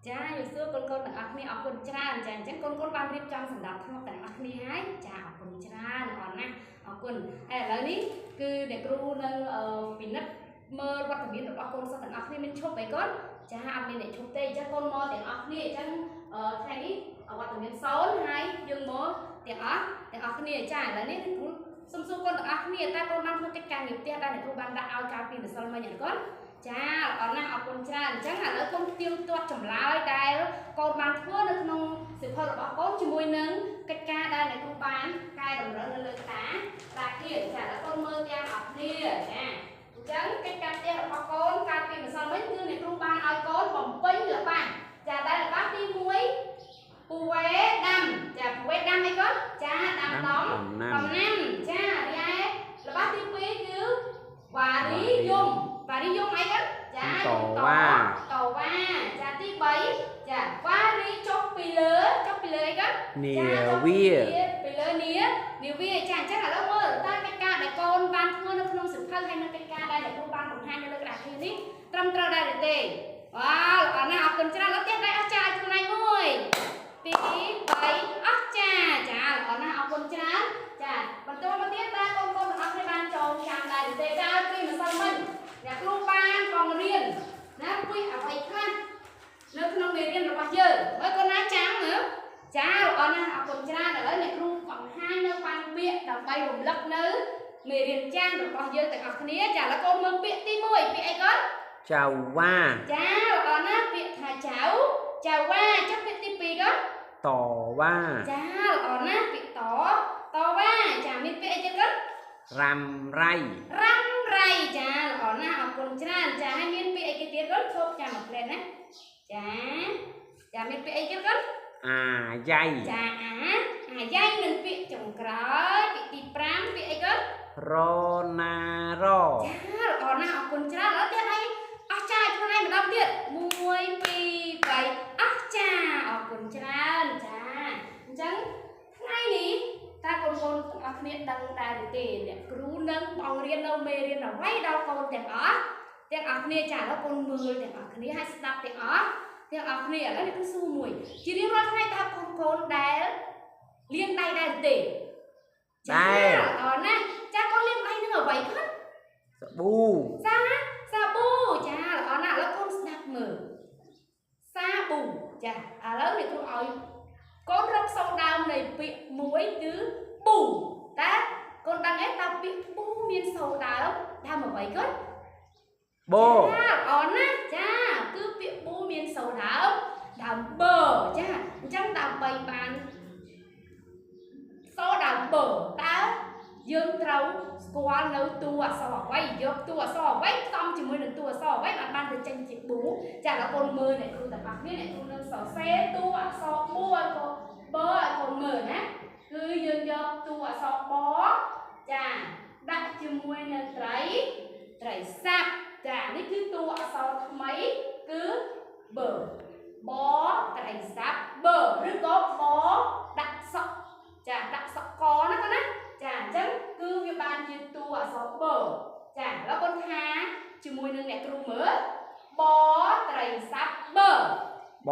ចាយល់សួរកូនកូនទាំងអស់គ្នាអរគុណច្រើនចាអញ្ចឹងកូនកូនបានរៀបចំសម្រាប់ធ្នាប់ទាំងអស់គ្នាហើយចាអរគុណច្រើនអរណាស់អរគុណហើយឥឡូវនេះគឺអ្នកគ្រូនឹងពិនិត្យមើលវត្តមានរបស់កូនសិស្សទាំងអស់គ្នាមានឈប់អីកូនចាអត់មានអ្នកឈប់ទេអញ្ចឹងកូនមកទាំងអស់គ្នាអញ្ចឹងថ្ងៃនេះវត្តមាន0ហើយយើងមកទាំងអស់គ្នាចាឥឡូវនេះគ្រូសុំសួរកូនទាំងអស់គ្នាតើកូនបានធ្វើកិច្ចការងារផ្ទះដែលអ្នកគ្រូបានដាក់ឲ្យកាលពីម្សិលមិញអត់កូនចាអរណាស់អរគុណច្រើនអញ្ចឹងឥឡូវកូនទៀងទាត់ចម្លើយដែលកូនបានធ្វើនៅក្នុងសៀវភៅរបស់កូនជាមួយនឹងកិច្ចការដែលអ្នកគ្រូបានកែតម្រូវនៅលើតាធានចាឥឡូវកូនមើលទាំងអស់គ្នាចាអញ្ចឹងកិច្ចការផ្ទះរបស់កូនកាលពីម្សិលមិញគឺអ្នកគ្រូបានឲ្យកូនបំពេញល្បះចាដែលល្បះទី1ពូវេដាំចាពូវេដាំអីកូនចាដាំដំណាំចារីឯល្បះទី2គឺវ៉ារីយំវ៉ារីយំអីកូនចាតវ៉ាចាទី3ចាវ៉ារីចុះពីលើអីកូននាវាពីលើនាវាចាអញ្ចឹងឥឡូវមើលតើកិច្ចការដែលកូនបានធ្វើនៅក្នុងសៀវភៅហើយនៅកិច្ចការដែលអ្នកគ្រូបានបង្ហាញនៅលើក្តារខៀននេះត្រឹមត្រូវដែរឬទេវ៉ាវអរណាស់អរគុណច្រើនអត់ទេដៃអស្ចារ្យឲ្យខ្លួនឯង1 2 3អស្ចារ្យចាអរណាស់អរគុណច្រើនចាបន្តមកទៀតតើកូនកូនទាំងអស់គ្នាបានចងចាំដែរឬទេកាលពីម្សិលមិញអ្នកគ្រូបានបង្រៀនណាពីអ្វីខ្លះនៅក្នុងមេរៀនរបស់យើងហើយកូនណាចាំមើលចាអរណាស់អរគុណច្រើនឥឡូវអ្នកគ្រូបង្ហាញនៅបានពាក្យដើម្បីរំលឹកនៅមេរៀនចាស់របស់យើងទាំងអស់គ្នាចាឥឡូវកូនមើលពាក្យទី1ពាក្យអីកូនចៅវ៉ាចាអរណាស់ពាក្យថាចៅវ៉ាចុះពាក្យទី2កូនតវ៉ាចាអរណាស់ពាក្យតវ៉ាចាមានពាក្យអីទៀតកូនរ៉ាំរ៉ៃរ៉ាំរ៉ៃចាល្អណាស់អរគុណច្រើនចាហើយមានពាក្យអីគេទៀតកូនឈប់ចាំមួយភ្លែតណាចាមានពាក្យអីទៀតកូនអាយ៉ៃចាអាយ៉ៃនិងពាក្យចុងក្រោយពាក្យទី5ពាក្យអីកូនរណារចាល្អណាស់អរគុណច្រើនឥឡូវទៀតអីអស្ចារ្យខ្លួនឯងម្ដងទៀត1 2 3អស្ចារ្យអរគុណច្រើនចាអញ្ចឹងថ្ងៃនេះតើកូនកូនទាំងអស់គ្នាដឹងដែរឬទេអ្នកគ្រូនឹងបង្រៀននៅមេរៀនអ្វីដល់កូនទាំងអស់គ្នាចាឥឡូវកូនមើលទាំងអស់គ្នាហើយស្ដាប់ទាំងអស់គ្នាឥឡូវនេះគឺសួរមួយជារៀងរាល់ថ្ងៃតើកូនកូនដែលលាងដៃដែរទេចាអរណាស់ចាកូនលាងដៃនឹងអ្វីខ្លះសាប៊ូសាប៊ូចាល្អណាស់ឥឡូវកូនស្ដាប់មើលសាប៊ូចាឥឡូវអ្នកគ្រូឲ្យកូនរកសូរដើមនៃពាក្យមួយគឺប៊ូតើកូនដឹងទេតើពាក្យប៊ូមានសូរដើមអ្វីកូនបូចាល្អណាស់ចាគឺពាក្យប៊ូមានសូរដើមបឺចាអញ្ចឹងដើម្បីបានសូរដើមបឺតើយើងត្រូវស្គាល់នៅតួអក្សរអ្វីយកតួអក្សរអ្វីផ្សំជាមួយនឹងតួអក្សរអ្វីបានទៅចេញជាប៊ូចាឥឡូវកូនមើលអ្នកគ្រូទាំងអស់គ្នាអ្នកគ្រូនឹងសរសេរតួអក្សរប៊ូឲ្យកូនបឺឲ្យកូនមើលណាគឺយើងយកតួអក្សរបចាដាក់ជាមួយនឹងត្រីស័ព្ទចានេះគឺតួអក្សរថ្មីគឺបឺបត្រីស័ព្ទបឺឬក៏បដាក់សក់ចាដាក់សក់កណាកូនណាចាអញ្ចឹងគឺវាបានជាតួអក្សរបឺចាឥឡូវកូនថាជាមួយនឹងអ្នកគ្រូមើលបត្រីស័ព្ទបឺប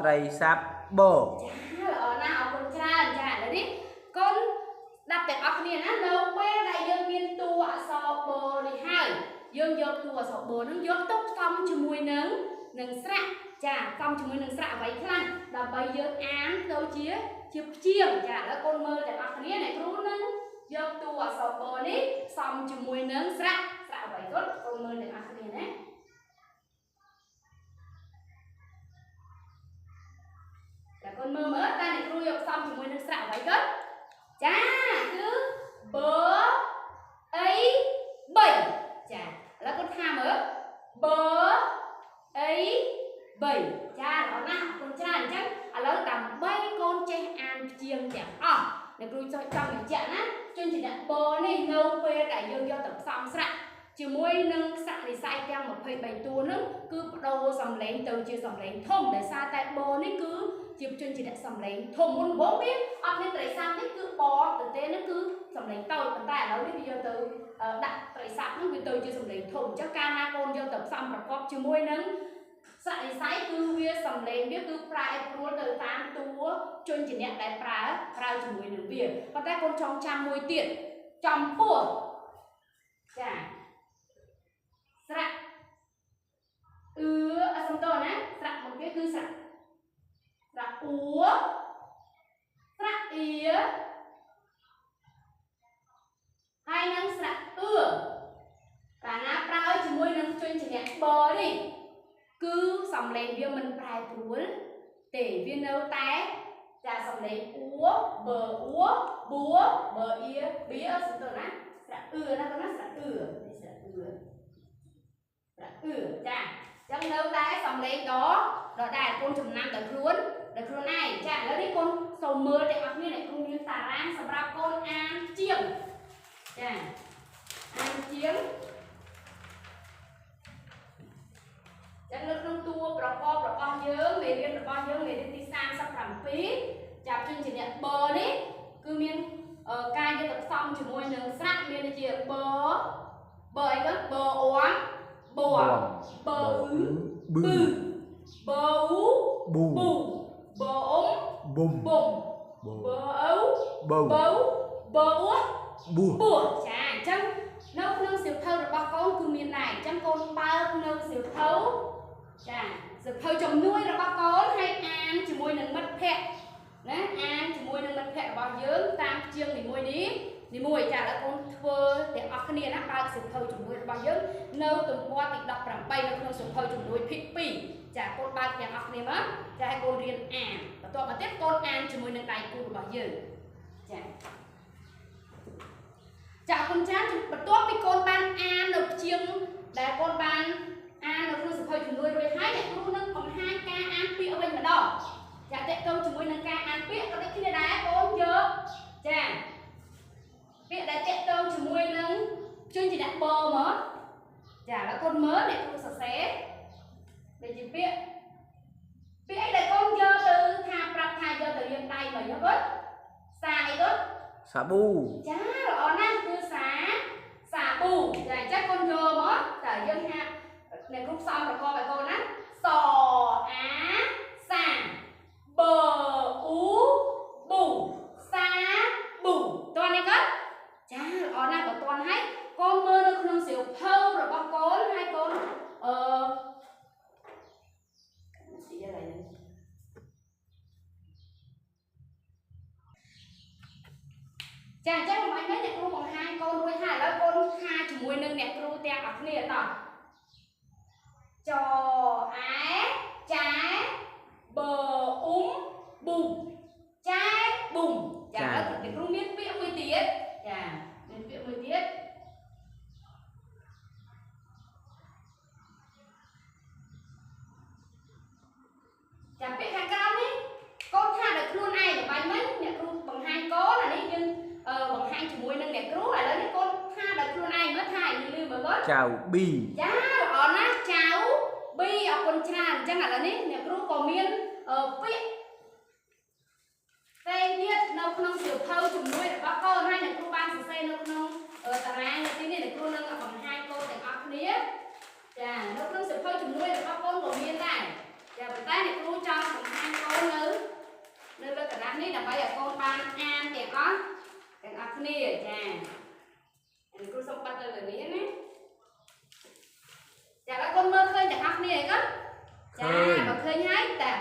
ត្រីស័ព្ទបឺចាល្អណាស់អរគុណច្រើនចាឥឡូវនេះកូនស្ដាប់ទាំងអស់គ្នាណានៅពេលដែលយើងមានតួអក្សរបឺនេះហើយយើងយកតួអក្សរបឺនឹងយកទៅផ្សំជាមួយនឹងស្រៈចាផ្សំជាមួយនឹងស្រៈអ្វីខ្លះដើម្បីយើងអានទៅជាព្យាង្គចាឥឡូវកូនមើលទាំងអស់គ្នាអ្នកគ្រូនឹងយកតួអក្សរបនេះផ្សំជាមួយនឹងស្រៈអ្វីកូនមើលទាំងអស់គ្នាណាចាកូនមើលតើអ្នកគ្រូយកផ្សំជាមួយនឹងស្រៈអ្វីកូនចាគឺបអី3ចាឥឡូវកូនថាមើលបអី3ចាល្អណាស់អរគុណច្រើនអញ្ចឹងឥឡូវដើម្បីកូនចេះអានព្យាង្គទាំងអស់អ្នកគ្រូចង់បញ្ជាក់ណាជនជាតិបនេះនៅពេលដែលយើងយកទៅផ្សំស្រៈជាមួយនឹងស័ក្តិនិស័យទាំង23តួនឹងគឺបដូរសំឡេងទៅជាសំឡេងធំដោយសារតែបនេះគឺជាជនជាតិសំឡេងធំមុនបងវាអត់មានត្រីស័ព្ទនេះគឺបទៅទេនឹងគឺសំឡេងតូចប៉ុន្តែឥឡូវនេះវាយកទៅដាក់ត្រីស័ព្ទនឹងវាទៅជាសំឡេងធំអញ្ចឹងកាលណាកូនយកទៅផ្សំប្រកបជាមួយនឹង ស្រៈនិស័យគឺវាសំឡេងវាគឺប្រែប្រួលទៅតាមតួជនជាអ្នកដែលប្រើជាមួយនឹងវាប៉ុន្តែកូនចងចាំមួយទៀតចំពោះចាស្រៈអឺអសំទោសណាស្រៈមកគេគឺស្រៈអ៊ូស្រៈអ៊ីហើយនឹងស្រៈអឺកាលណាប្រើជាមួយនឹងជនជាអ្នកបនេះគឺសំឡេងវាមិនប្រែប្រួលទេវានៅតែចាសំឡេងអ៊ូបឺអ៊ូប៊ូបឺអ៊ីប៊ីសំទោសណាស្រៈអឺណាកូនណាស្រៈអឺនេះស្រៈអឺស្រៈអឺចាអញ្ចឹងនៅតែសំឡេងដដែលកូនចំណាំដល់ខ្លួនឯងចាឥឡូវនេះកូនសូមមើលទាំងអស់គ្នាអ្នកគ្រូមានតារាងសម្រាប់កូនអានជាងចាអានជាងចឹងនៅក្នុងតួប្រកបរបស់យើងមេរៀនរបស់យើងមេរៀនទី37ចាប់ជនជាអ្នកបនេះគឺមានការយកទៅផ្សំជាមួយនឹងស្រៈមានដូចជាបបអីទៅបអមបបអ៊ឺបឺបអ៊ូប៊ូបអ៊ុំ បុំ បុំបអ៊ូ បូ បូបអ៊ូ ប៊ូ ប៊ូចាអញ្ចឹងនៅក្នុងសៀវភៅរបស់កូនគឺមានដែរអញ្ចឹងកូនបើកនៅសៀវភៅចាសៀវភៅជំនួយរបស់កូនហើយអានជាមួយនឹងមិត្តភ័ក្តិណាអានជាមួយនឹងមិត្តភ័ក្តិរបស់យើងតាមជាងនីមួយនេះនីមួយចាឥឡូវកូនធ្វើទាំងអស់គ្នាណាបើកសៀវភៅជំនួយរបស់យើងនៅទំព័រទី18នៅក្នុងសៀវភៅជំនួយភាគ2ចាកូនបើកទាំងអស់គ្នាមកចាឲ្យកូនរៀនអានបន្ទាប់មកទៀតកូនអានជាមួយនឹងដៃគូរបស់យើងចាចាអរគុណច្រើនបន្ទាប់ពីកូនបានអាននៅជាងដែលកូនបានអាននៅក្នុងសៀវភៅជំនួយរួចហើយអ្នកគ្រូនឹងបង្ហាញការអានពាក្យវិញម្ដងចាតេតងជាមួយនឹងការអានពាក្យក៏ដូចគ្នាដែរកូនយកចាពាក្យដែលតេតងជាមួយនឹងជនជាអ្នកបមកចាឥឡូវកូនមើលអ្នកគ្រូសរសេរដូចជាពាក្យអីដែលកូនយកទៅថាប្រាប់ថាយកទៅលាងដៃមកយកកូនសាអីកូន សាប៊ូ ចាល្អណាស់គឺសាប៊ូចាអញ្ចឹងកូនយកមកតើយើងហាក់អ្នកគ្រូផ្សំប្រកបឲ្យកូនណាសអាសាបអ៊ូប៊ូសាប៊ូតើនេះកូនចាល្អណាស់បើតន់ហើយកូនមើលនៅក្នុងសៀវភៅរបស់កូនហើយកូនអឺទីอะไรនេះចាអញ្ចឹងមិនបាច់អ្នកគ្រូបង្ហាញកូនរួចហើយឥឡូវកូនថាជាមួយនឹងអ្នកគ្រូទាំងអស់គ្នាតោះចអែចែបអ៊ុំប៊ុំចែប៊ុំចាឥឡូវអ្នកគ្រូមានពាក្យមួយទៀតចាមានពាក្យមួយទៀតចាពាក្យខាងក្រោមនេះកូនថាដោយខ្លួនឯងបាញ់មិញអ្នកគ្រូបង្ហាញកូនអានេះយើងបង្ហាញជាមួយនឹងអ្នកគ្រូឥឡូវនេះកូនថាដោយខ្លួនឯងមើលថាឲ្យលឺមើលកូន ចៅប៊ី ចាល្អណាស់ចៅប៊ីអរគុណច្រើនអញ្ចឹងឥឡូវនេះអ្នកគ្រូក៏មានពាក្យផ្សេងទៀតនៅក្នុងសៀវភៅជំនួយរបស់កូនហើយអ្នកគ្រូបានសរសេរនៅក្នុងតារាងទីនេះអ្នកគ្រូនឹងបង្ហាញកូនទាំងអស់គ្នាចានៅក្នុងសៀវភៅជំនួយរបស់កូនក៏មានដែរចាប៉ុន្តែអ្នកគ្រូចង់បង្ហាញកូននៅលើក្រដាសនេះដើម្បីឲ្យកូនបានអានទាំងអស់គ្នាចាអ្នកគ្រូសូមបិទទៅលើនេះណាចាឥឡូវកូនមើលឃើញទាំងអស់គ្នាអីកូនចាបើឃើញហើយតា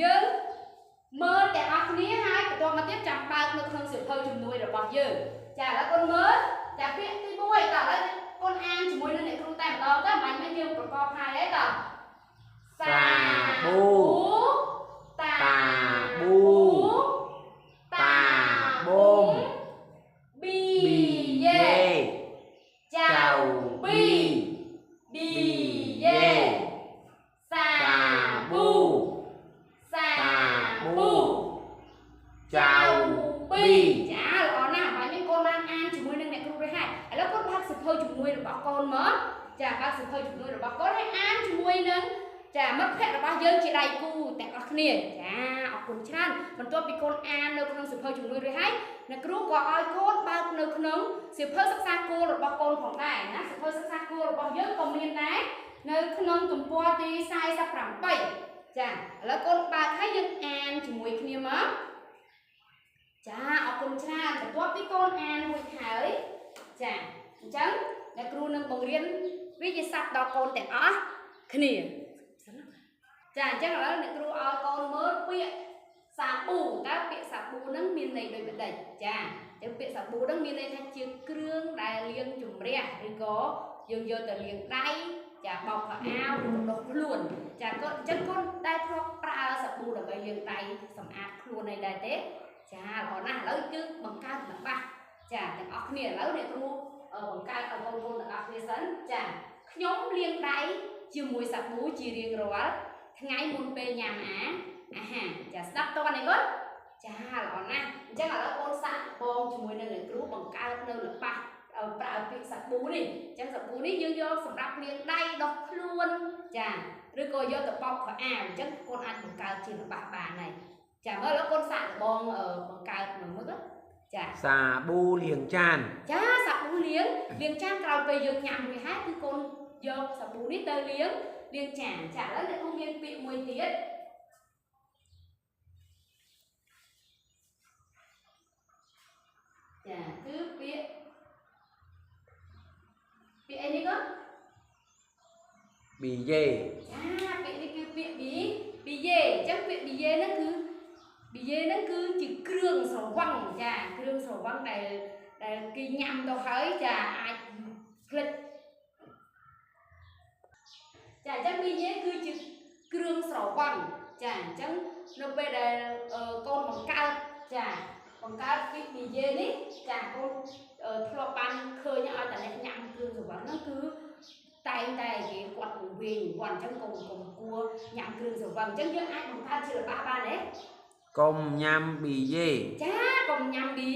យើងមើលទាំងអស់គ្នាហើយបន្តមកទៀតចាំបើកនៅក្នុងសៀវភៅជំនួយរបស់យើងចាឥឡូវកូនមើលចាពាក្យទី1តើឥឡូវកូនអានជាមួយនឹងអ្នកគ្រូតែម្ដងទៅមិនមែនយើងប្រកបហើយទេតើសាប៊ូតាប៊ូតា ប៊ុំ ប៊ីយេចៅប៊ីប៊ីយេសាប៊ូសាប៊ូ ចៅប៊ី ចាល្អណាស់បាញ់មានកូនបានអានជាមួយនឹងអ្នកគ្រូរួចហើយឥឡូវកូនបើកសៀវភៅជំនួយរបស់កូនមកចាបើកសៀវភៅជំនួយរបស់កូនហើយអានជាមួយនឹងចាមិត្តភ័ក្តិរបស់យើងជាដៃគូទាំងអស់គ្នាចាអរគុណច្រើនបន្ទាប់ពីកូនអាននៅក្នុងសៀវភៅជំនួយរួចហើយអ្នកគ្រូក៏ឲ្យកូនបើកនៅក្នុងសៀវភៅសិក្សាគោលរបស់កូនផងដែរណាសៀវភៅសិក្សាគោលរបស់យើងក៏មានដែរ នៅក្នុងទំព័រទី48ចាឥឡូវកូនបើកហើយយើងអានជាមួយគ្នាមកចាអរគុណច្រើនបន្ទាប់ពីកូនអានរួចហើយចាអញ្ចឹងអ្នកគ្រូនឹងបង្រៀនវិទ្យាសាស្ត្រដល់កូនទាំងអស់គ្នាចាអញ្ចឹងឥឡូវអ្នកគ្រូឲ្យកូនមើលពាក្យសាប៊ូតើពាក្យសាប៊ូនឹងមានន័យដូចម្ដេចចាអញ្ចឹងពាក្យសាប៊ូនឹងមានន័យថាជាគ្រឿងដែលលាងជម្រះឬក៏យើងយកទៅលាងដៃចាបោកខោអាវឬក៏ដុសខ្លួនចាកូនអញ្ចឹងកូនដែលធ្លាប់ប្រើសាប៊ូដើម្បីលាងដៃសម្អាតខ្លួនអីដែរទេចាល្អណាស់ឥឡូវយើងបង្កើតល្បះចាទាំងអស់គ្នាឥឡូវអ្នកគ្រូបង្កើតឲ្យកូនៗទាំងអស់គ្នាសិនចាខ្ញុំលាងដៃជាមួយសាប៊ូជារៀងរាល់ថ្ងៃមុនពេលញ៉ាំអាហារចាស្ដាប់តនេះកូនចាល្អណាស់អញ្ចឹងឥឡូវកូនសាកបងជាមួយនឹងអ្នកគ្រូបង្កើតនៅល្បះប្រើពាក្យសាប៊ូនេះអញ្ចឹងសាប៊ូនេះយើងយកសម្រាប់លាងដៃដុសខ្លួនចាឬក៏យកទៅបោកខោអាវអញ្ចឹងកូនអាចបង្កើតជាល្បះបានហើយចាមើលឥឡូវកូនសាកបងបង្កើតមួយមុខចាសាប៊ូលាងចានចាសាប៊ូលាងចានក្រោយពេលយើងញ៉ាំរួចហើយគឺកូនយកសាប៊ូនេះទៅលាងចានចាឥឡូវអ្នកគ្រូមានពាក្យមួយទៀតចាគឺពាក្យអីនេះកូនប៊ីយេចាពាក្យនេះគឺពាក្យប៊ីយេអញ្ចឹងពាក្យប៊ីយេហ្នឹងគឺប៊ីយេហ្នឹងគឺជាគ្រឿងស្រវឹងចាគ្រឿងស្រវឹងដែលគេញ៉ាំទៅហើយចាអាចផ្លិចចាអញ្ចឹងប៊ីយេគឺជាគ្រឿងស្រវឹងចាអញ្ចឹងនៅពេលដែលកូនបង្កើតចាបង្កើតពាក្យប៊ីយេនេះចាកូនធ្លាប់បានឃើញឲ្យតែអ្នកញ៉ាំគ្រឿងស្រវឹងហ្នឹងគឺតែងតែគេគាត់វង្វេងគាត់អញ្ចឹងកុំគួរញ៉ាំគ្រឿងស្រវឹងអញ្ចឹងយើងអាចបង្កើតជាល្បះបានទេកុំញ៉ាំប៊ីយេចាកុំញ៉ាំប៊ី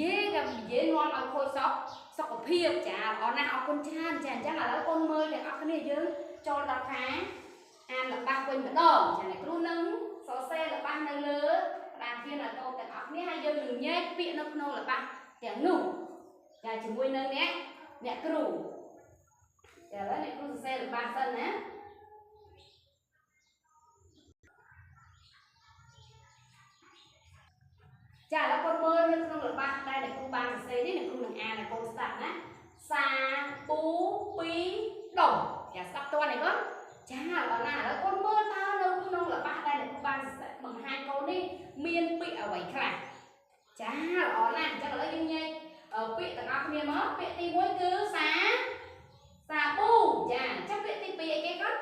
យេក៏ប៊ីយេនាំឲ្យខូចសុខភាពចាល្អណាស់អរគុណច្រើនចាអញ្ចឹងឥឡូវកូនមើលទាំងអស់គ្នាយើងចូលដល់ការអានល្បះវិញម្ដងចាអ្នកគ្រូនឹងសរសេរល្បះនៅលើក្តារខៀនឲ្យកូនទាំងអស់គ្នាហើយយើងនឹងញែកពាក្យនៅក្នុងល្បះទាំងនោះចាជាមួយនឹងអ្នកគ្រូចាឥឡូវអ្នកគ្រូសរសេរល្បះសិនណាចាឥឡូវកូនមើលនៅក្នុងល្បះដែលអ្នកគ្រូបានសរសេរនេះអ្នកគ្រូនឹងអានឲ្យកូនស្ដាប់ណាសាពូពីដុំចាស្ដាប់តនេះកូនចាល្អណាស់ឥឡូវកូនមើលតើនៅក្នុងល្បះដែលអ្នកគ្រូបានបង្ហាញកូននេះមានពាក្យអ្វីខ្លះចាល្អណាស់អញ្ចឹងឥឡូវយើងញែកពាក្យទាំងអស់គ្នាមកពាក្យទី1គឺសាប៊ូចាអញ្ចឹងពាក្យទី2អីគេកូន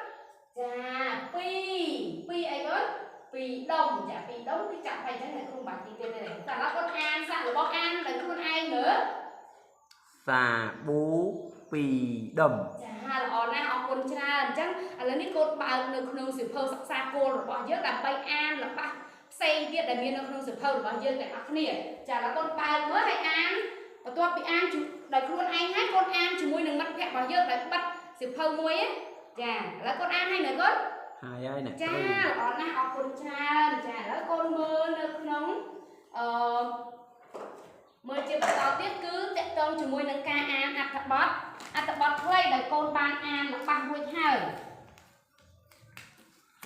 ចាពីរអីកូនពីរដុំចាពីរដុំគឺចាប់ហើយអញ្ចឹងអ្នកគ្រូមិនបាច់ទីទៀតទេតែឥឡូវកូនអានសាករបស់អានដោយខ្លួនឯងមើលសាប៊ូពីរដុំចាល្អណាស់អរគុណច្រើនអញ្ចឹងឥឡូវនេះកូនបើកនៅក្នុងសៀវភៅសិក្សាគោលរបស់យើងដើម្បីអានល្បះផ្សេងទៀតដែលមាននៅក្នុងសៀវភៅរបស់យើងទាំងអស់គ្នាចាឥឡូវកូនបើកមើលហើយអានបន្ទាប់ពីអានដោយខ្លួនឯងហើយកូនអានជាមួយនឹងមិត្តភក្តិរបស់យើងដែលបិទសៀវភៅមួយចាឥឡូវកូនអានហើយមើលកូនហើយអ្នកចាល្អណាស់អរគុណច្រើនចាឥឡូវកូនមើលនៅក្នុងមើលជាបន្តទៀតគឺតកតងជាមួយនឹងការអានអត្ថបទខ្លីដែលកូនបានអានល្បះរួចហើយ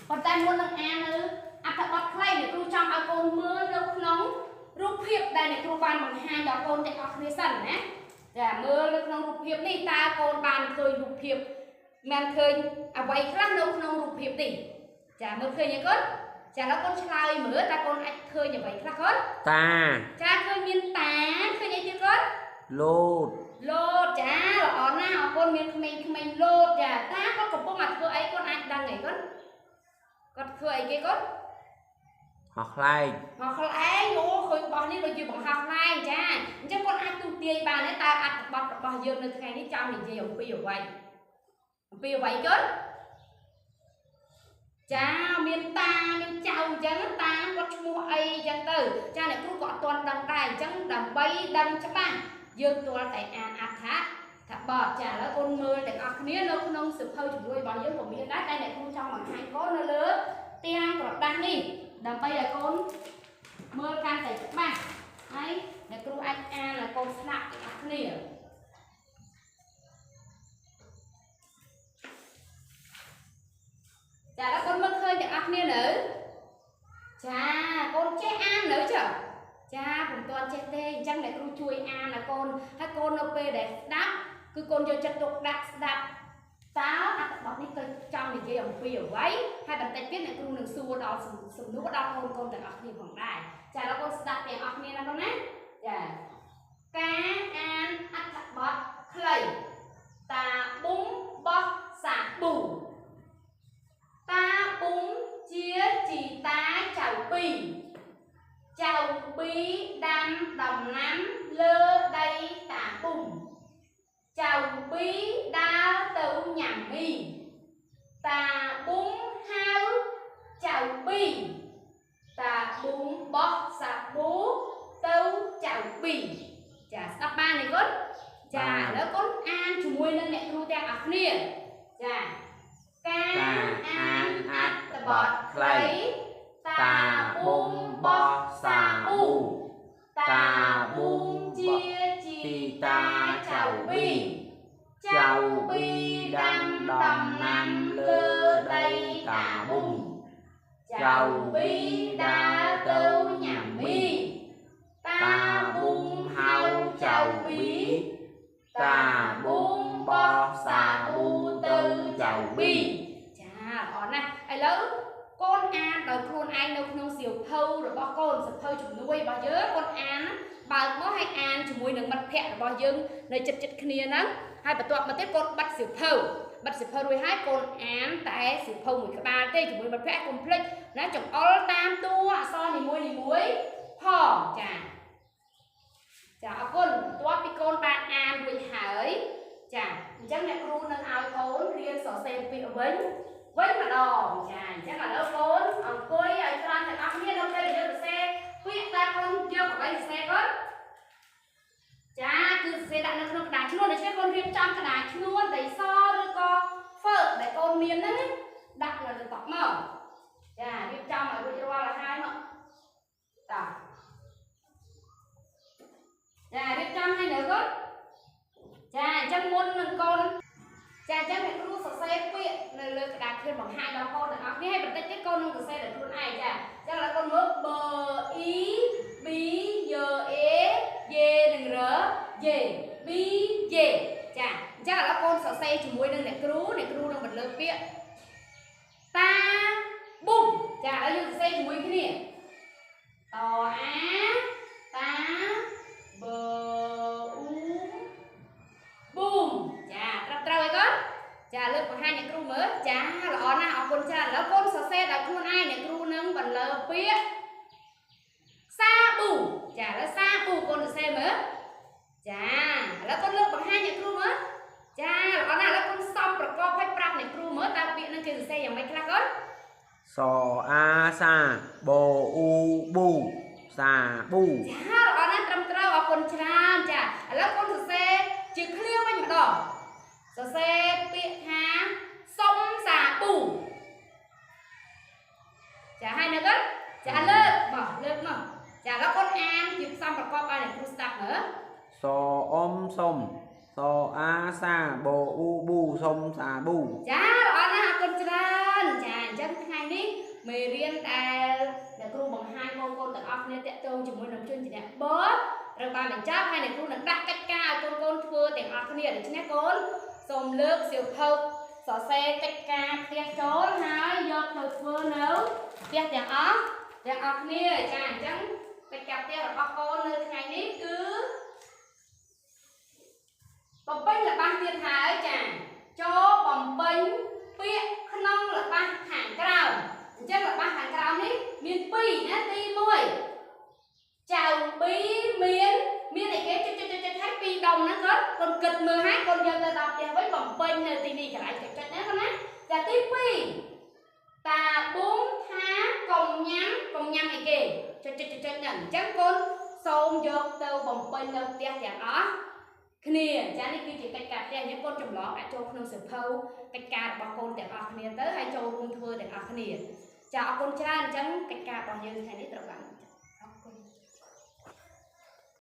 ប៉ុន្តែមុននឹងអាននៅអត្ថបទខ្លីអ្នកគ្រូចង់ឲ្យកូនមើលនៅក្នុងរូបភាពដែលអ្នកគ្រូបានបង្ហាញដល់កូនទាំងអស់គ្នាសិនណាចាមើលនៅក្នុងរូបភាពនេះតើកូនបានឃើញរូបភាពមានឃើញអ្វីខ្លះនៅក្នុងរូបភាពនេះចាមើលឃើញទេកូនចាឥឡូវកូនឆ្លើយមើលតើកូនអាចឃើញអ្វីខ្លះកូនតាចាឃើញមានតាឃើញអីទៀតកូនលោតចាល្អណាស់អរគុណមានក្មេងៗលោតចាតាគាត់កំពុងតែធ្វើអីកូនអាចដឹងអីកូនគាត់ធ្វើអីគេកូនហោះខ្លែងអូឃើញបោះនេះដូចជាបង្ហោះខ្លែងចាអញ្ចឹងគាត់អាចទូទាយបានទេតើអត្ថបទរបស់យើងនៅថ្ងៃនេះចង់និយាយអំពីអ្វីកូនចាមានតាមានចៅអញ្ចឹងតាគាត់ឈ្មោះអីអញ្ចឹងទៅចាអ្នកគ្រូក៏អត់ទាន់ដឹងដែរអញ្ចឹងដើម្បីដឹងច្បាស់យើងទាល់តែអានអត្ថបទចាឥឡូវកូនមើលទាំងអស់គ្នានៅក្នុងសៀវភៅជំនួយរបស់យើងក៏មានដែរតែអ្នកគ្រូចង់បង្ហាញកូននៅលើផ្ទាំងក្រដាសនេះដើម្បីឲ្យកូនមើលកាន់តែច្បាស់ហើយអ្នកគ្រូអាចអានឲ្យកូនស្ដាប់ទាំងអស់គ្នា ចាឥឡូវកូនមើលឃើញទាំងអស់គ្នានៅចាកូនចេះអាននៅចាចាពុំទាន់ចេះទេអញ្ចឹងអ្នកគ្រូជួយអានឲ្យកូនហើយកូននៅពេលដែលស្ដាប់គឺកូនយកចិត្តទុកដាក់ស្ដាប់តើអត្ថបទនេះគឺចង់និយាយអំពីអ្វីហើយបន្តិចទៀតអ្នកគ្រូនឹងសួរដល់សំណួរដល់កូនកូនទាំងអស់គ្នាផងដែរចាឥឡូវកូនស្ដាប់ទាំងអស់គ្នាណាកូនណាចាការអានអត្ថបទខ្លីតាប៊ុំបោះសាប៊ូតាប៊ុំជាជីតាចៅពីរចៅពីរដាំដំណាំលើដីតាប៊ុំចៅពីរដើរទៅញ៉ាំមីតាប៊ុំហៅចៅពីរតាប៊ុំបោះសាប៊ូទៅចៅពីរចាស្ដាប់បានទេកូនចាឥឡូវកូនអានជាមួយនឹងអ្នកគ្រូទាំងអស់គ្នាចាការអានអត្ថបទខ្លីតាប៊ុំបោះសាប៊ូតាប៊ុំជាជីតាចៅពីរចៅពីរដាំដំណាំលើដីតាប៊ុំចៅពីរដើរទៅញ៉ាំមីតាប៊ុំហៅចៅពីរតាប៊ុំបោះសាប៊ូទៅចៅពីរចាល្អណាស់ឥឡូវកូនអានដោយខ្លួនឯងនៅក្នុងសៀវភៅរបស់កូនសៀវភៅជំនួយរបស់យើងកូនអានបើកមកឲ្យអានជាមួយនឹងមិត្តភ័ក្តិរបស់យើងនៅចិត្តចិត្តគ្នាហ្នឹងហើយបន្ទាប់មកទៀតកូនបិទសៀវភៅបិទសៀវភៅរួចហើយកូនអានតែសៀវភៅមួយក្បាលទេជាមួយមិត្តភ័ក្តិកុំភ្លេចណាចង្អុលតាមតួអក្សរនីមួយនីមួយផងចាចាអរគុណបន្ទាប់ពីកូនបានអានរួចហើយចាអញ្ចឹងអ្នកគ្រូនឹងឲ្យកូនរៀនសរសេរពាក្យវិញវិញម្ដងចាអញ្ចឹងឥឡូវកូនអង្គុយឲ្យត្រង់ទាំងអស់គ្នានៅពេលដែលយើងសរសេរពាក្យតើកូនយកអ្វីសរសេរកូនចាគឺសរសេរដាក់នៅក្នុងក្តារឈ្នួនដូច្នេះកូនរៀបចំក្តារឈ្នួនដីសឬក៏ហ្វឺកដែលកូនមានហ្នឹងដាក់នៅលើតុមកចារៀបចំឲ្យរួចរាល់ឲ្យហើយមកតោះចារៀបចំឲ្យនៅកូនចាអញ្ចឹងមុននឹងកូនចាអញ្ចឹងអ្នកគ្រូសរសេរពាក្យនៅលើក្តារខៀនបង្ហាញដល់កូនទាំងអស់គ្នាហើយបន្តិចទៀតកូននឹងសរសេរដោយខ្លួនឯងចាអញ្ចឹងឥឡូវកូនមើលបអ៊ីប៊ីយអេយេនិងរយេប៊ីយេចាអញ្ចឹងឥឡូវកូនសរសេរជាមួយនឹងអ្នកគ្រូអ្នកគ្រូនឹងបន្លឺពាក្យតាប៊ុំចាឥឡូវយើងសរសេរជាមួយគ្នាតអាតាប៊ូប៊ុំចាត្រឹមត្រូវហើយកូនចាលើកបង្ហាញអ្នកគ្រូមើលចាល្អណាស់អរគុណច្រើនឥឡូវកូនសរសេរដោយខ្លួនឯងអ្នកគ្រូនឹងបន្លឺពាក្យសាប៊ូចាឥឡូវសាប៊ូកូនសរសេរមើលចាឥឡូវកូនលើកបង្ហាញអ្នកគ្រូមើលចាល្អណាស់ឥឡូវកូនសំប្រកបឲ្យប្រាប់អ្នកគ្រូមើលតើពាក្យនឹងគេសរសេរយ៉ាងម៉េចខ្លះកូនសអាសាបូអ៊ូប៊ូសាប៊ូចាល្អណាស់ត្រឹមត្រូវអរគុណច្រើនចាឥឡូវកូនសរសេរជាឃ្លាវិញម្ដងសរសេរពាក្យថាសុំសាប៊ូចាហើយនៅកូនចាលើកមកលើកមកចាឥឡូវកូនអានជាផ្សំប្រកបឲ្យអ្នកគ្រូស្ដាប់មើលសអ៊ំសុំសអាសាបូអ៊ូប៊ូសុំសាប៊ូចាល្អណាស់អរគុណច្រើនចាអញ្ចឹងថ្ងៃនេះមេរៀនដែលអ្នកគ្រូបង្ហាញបងប្អូនទាំងអស់គ្នាតាក់ទងជាមួយនឹងជនជាអ្នកបត្រូវបានបញ្ចប់ហើយអ្នកគ្រូនឹងដាក់កិច្ចការឲ្យកូនកូនធ្វើទាំងអស់គ្នាដូច្នេះកូនសូមលើកសៀវភៅសរសេរកិច្ចការផ្ទះចូលហើយយកទៅធ្វើនៅផ្ទះទាំងអស់គ្នាចាអញ្ចឹងកិច្ចការផ្ទះរបស់កូននៅថ្ងៃនេះគឺបំពេញល្បះទៀតហើយចាចូលបំពេញពាក្យក្នុងល្បះខាងក្រោមអញ្ចឹងល្បះខាងក្រោមនេះមាន2ណាទី1ចៅពីរមានអីគេចុចចុចចុចឲ្យពីរដុំហ្នឹងកូនគិតមើលហើយកូនយកទៅដល់ផ្ទះវិញបំពេញនៅទីនេះកន្លែងចុចចុចណាកូនណាចាទី2តាប៊ុំថាកុំញ៉ាំកុំញ៉ាំអីគេចុចចុចចុចហ្នឹងអញ្ចឹងកូនសូមយកទៅបំពេញនៅផ្ទះទាំងអស់គ្នាចានេះគឺជាកិច្ចការផ្ទះយើងកូនចម្លងដាក់ចូលក្នុងសៀវភៅកិច្ចការរបស់កូនទាំងអស់គ្នាទៅហើយចូលរួមធ្វើទាំងអស់គ្នាចាអរគុណច្រើនអញ្ចឹងកិច្ចការរបស់យើងថ្ងៃនេះត្រូវបាន